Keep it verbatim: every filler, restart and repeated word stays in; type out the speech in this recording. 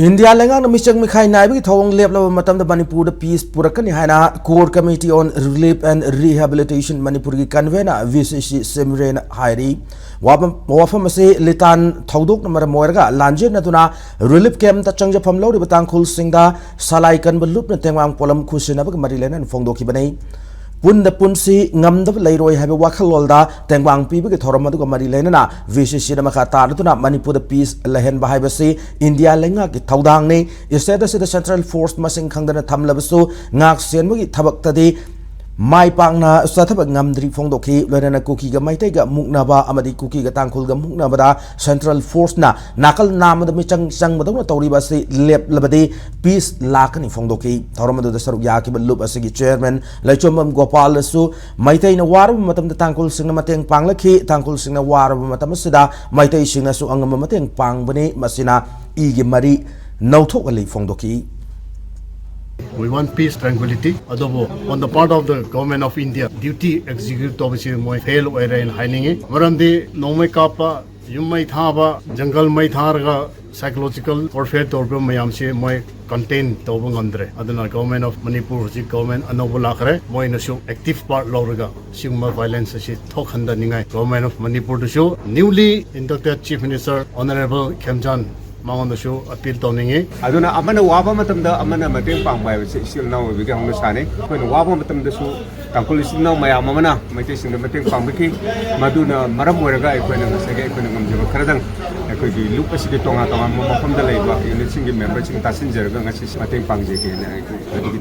India ꯂꯩꯉꯥꯛꯅ ꯃꯤꯆꯪ ꯃꯤꯈꯥꯏ ꯅꯥꯏꯕꯒꯤ ꯊꯧꯑꯣꯡ ꯂꯦꯞꯂꯕ ꯃꯇꯝꯗ ꯃꯅꯤꯄꯨꯔꯗ peace ꯄꯨꯔꯛꯀꯅꯤ ꯍꯥꯏꯅ Core Committee on Relief and Rehabilitation ꯃꯅꯤꯄꯨꯔꯒꯤ convener ꯚꯤ ꯁꯤ ꯁꯤ ꯁꯤꯝꯔꯦꯟ ꯍꯥꯏꯔꯤ꯫ ꯋꯥꯐꯝ, ꯋꯥꯐꯝ ꯑꯁꯤ ꯂꯤꯇꯥꯟ ꯊꯧꯗꯣꯛꯅ ꯃꯔꯝ ꯑꯣꯏꯔꯒ ꯂꯥꯟꯖꯦꯟꯅꯗꯨꯅ relief campꯇ ꯆꯪꯖꯐꯝ ꯂꯧꯔꯤꯕ ꯇꯥꯡꯈꯨꯜꯁꯤꯡꯗ ꯁꯂꯥꯏ ꯀꯟꯕ ꯂꯨꯞꯅ ꯇꯦꯡꯕꯥꯡ ꯄꯣꯠꯂꯝ ꯈꯨꯠꯁꯤꯟꯅꯕꯒ ꯃꯔꯤ ꯂꯩꯅꯅ ꯐꯣꯡꯗꯣꯛꯈꯤꯕꯅꯤ꯫ ꯄꯨꯟꯗ ꯄꯨꯟꯁꯤ ꯉꯝꯗꯕ ꯂꯩꯔꯣꯏ ꯍꯥꯏꯕ ꯋꯥꯈꯜꯂꯣꯟꯗ ꯇꯦꯡꯕꯥꯡ ꯄꯤꯕꯒꯤ ꯊꯧꯔꯝ ꯑꯗꯨꯒ ꯃꯔꯤ ꯂꯩꯅꯅ ꯚꯤ ꯁꯤ ꯁꯤꯅ ꯃꯈꯥ ꯇꯥꯔꯗꯨꯅ ꯃꯅꯤꯄꯨꯔꯗ peace ꯂꯩꯍꯟꯕ ꯍꯥꯏꯕꯁꯤ ꯏꯟꯗꯤꯌꯥ ꯂꯩꯉꯥꯛꯀꯤ ꯊꯧꯗꯥꯡꯅꯤ꯫ State ꯑꯁꯤꯗ central force ꯃꯁꯤꯡ ꯈꯪꯗꯅ ꯊꯝꯂꯕꯁꯨ ꯉꯥꯛ ꯁꯦꯟꯕꯒꯤ ꯊꯕꯛꯇꯗꯤ ꯃꯥꯏ ꯄꯥꯛꯅ ꯆꯠꯊꯕ ꯉꯝꯗ꯭ꯔꯤ ꯐꯣꯡꯗꯣꯛꯈꯤ꯫ ꯂꯣꯏꯅꯅ ꯀꯨꯀꯤꯒ ꯃꯩꯇꯩꯒ ꯃꯨꯛꯅꯕ ꯑꯃꯗꯤ ꯀꯨꯀꯤꯒ ꯇꯥꯡꯈꯨꯜꯒ ꯃꯨꯛꯅꯕꯗ central forceꯅ ꯅꯥꯀꯜ ꯅꯥꯝꯃꯗ ꯃꯤꯆꯪ ꯆꯪꯕꯗꯧꯅ ꯇꯧꯔꯤꯕ ꯑꯁꯤ ꯂꯦꯞꯂꯕꯗꯤ peace ꯂꯥꯛꯀꯅꯤ ꯐꯣꯡꯗꯣꯛꯈꯤ꯫ ꯊꯧꯔꯝ ꯑꯗꯨꯗ ꯁꯔꯨꯛ ꯌꯥꯈꯤꯕ ꯂꯨꯞ ꯑꯁꯤꯒꯤ chairman ꯂꯩꯆꯣꯝꯕꯝ ꯒꯣꯄꯥꯜꯅꯁꯨ ꯃꯩꯇꯩꯅ ꯋꯥꯔꯕ ꯃꯇꯝꯗ ꯇꯥꯡꯈꯨꯜꯁꯤꯡꯅ ꯃꯇꯦꯡ ꯄꯥꯡꯂꯛꯈꯤ, ꯇꯥꯡꯈꯨꯜꯁꯤꯡꯅ ꯋꯥꯔꯕ ꯃꯇꯝ ꯑꯁꯤꯗ ꯃꯩꯇꯩꯁꯤꯡꯅꯁꯨ ꯑꯉꯝꯕ ꯃꯇꯦꯡ ꯄꯥꯡꯕꯅꯤ, ꯃꯁꯤꯅ ꯏꯒꯤ ꯃꯔꯤ ꯅꯧꯊꯣꯛꯍꯜꯂꯤ ꯐꯣꯡꯗꯣꯛꯈꯤ꯫ We want peace, tranquility. ꯑꯗꯨꯕꯨ on the part of the Government of India, duty execute ꯇꯧꯕꯁꯤ ꯃꯣꯏ fail ꯑꯣꯏꯔꯦꯅ ꯍꯥꯏꯅꯤꯡꯉꯤ꯫ ꯃꯔꯝꯗꯤ ꯅꯣꯡꯃꯩ ꯀꯥꯞꯄ, ꯌꯨꯝ ꯃꯩ ꯊꯥꯕ, ꯖꯪꯒꯜ ꯃꯩ ꯊꯥꯔꯒ psychological warfare ꯇꯧꯔꯤꯕ ꯃꯌꯥꯝꯁꯤ ꯃꯣꯏ contain ꯇꯧꯕ ꯉꯝꯗ꯭ꯔꯦ꯫ ꯑꯗꯨꯅ Government of Manipur, ꯍꯧꯖꯤꯛ government ꯑꯅꯧꯕ ꯂꯥꯛꯈ꯭ꯔꯦ, ꯃꯣꯏꯅꯁꯨ active part ꯂꯧꯔꯒ ꯁꯤꯒꯨꯝꯕ violence ꯑꯁꯤ ꯊꯣꯛꯍꯟꯗꯅꯤꯡꯉꯥꯏ Government of ꯃꯅꯤꯄꯨꯔꯗꯁꯨ newly inducted Chief Minister Honorable ꯈꯦꯝꯆꯥꯟ ꯃꯉꯣꯟꯗꯁꯨ appeal ꯇꯧꯅꯤꯡꯉꯤ꯫ ꯑꯗꯨꯅ ꯑꯃꯅ ꯋꯥꯕ ꯃꯇꯝꯗ ꯑꯃꯅ ꯃꯇꯦꯡ ꯄꯥꯡꯕ ꯍꯥꯏꯕꯁꯤ ꯏꯆꯤꯜ ꯏꯅꯥꯎ ꯑꯣꯏꯕꯒꯤ ꯍꯧꯅꯁꯥꯅꯤ꯫ ꯑꯩꯈꯣꯏꯅ ꯋꯥꯕ ꯃꯇꯝꯗꯁꯨ ꯇꯥꯡꯈꯨꯜ ꯏꯆꯤꯜ ꯏꯅꯥꯎ ꯃꯌꯥꯝ ꯑꯃꯅ ꯃꯩꯇꯩꯁꯤꯡꯗ ꯃꯇꯦꯡ ꯄꯥꯡꯕꯤꯈꯤ꯫ ꯃꯗꯨꯅ ꯃꯔꯝ ꯑꯣꯏꯔꯒ ꯑꯩꯈꯣꯏꯅ ꯉꯁꯥꯏꯒꯤ ꯑꯩꯈꯣꯏꯅ ꯉꯝꯖꯕ ꯈꯔꯗꯪ ꯑꯩꯈꯣꯏꯒꯤ ꯂꯨꯞ ꯑꯁꯤꯒꯤ ꯇꯣꯉꯥꯟ ꯇꯣꯉꯥꯟꯕ ꯃꯐꯝꯗ ꯂꯩꯕ unitꯁꯤꯡꯒꯤ memberꯁꯤꯡ ꯇꯥꯁꯤꯟꯖꯔꯒ ꯉꯁꯤ ꯃꯇꯦꯡ ꯄꯥꯡꯖꯒꯦꯅ ꯑꯩꯈꯣꯏ ꯑꯗꯨꯒꯤ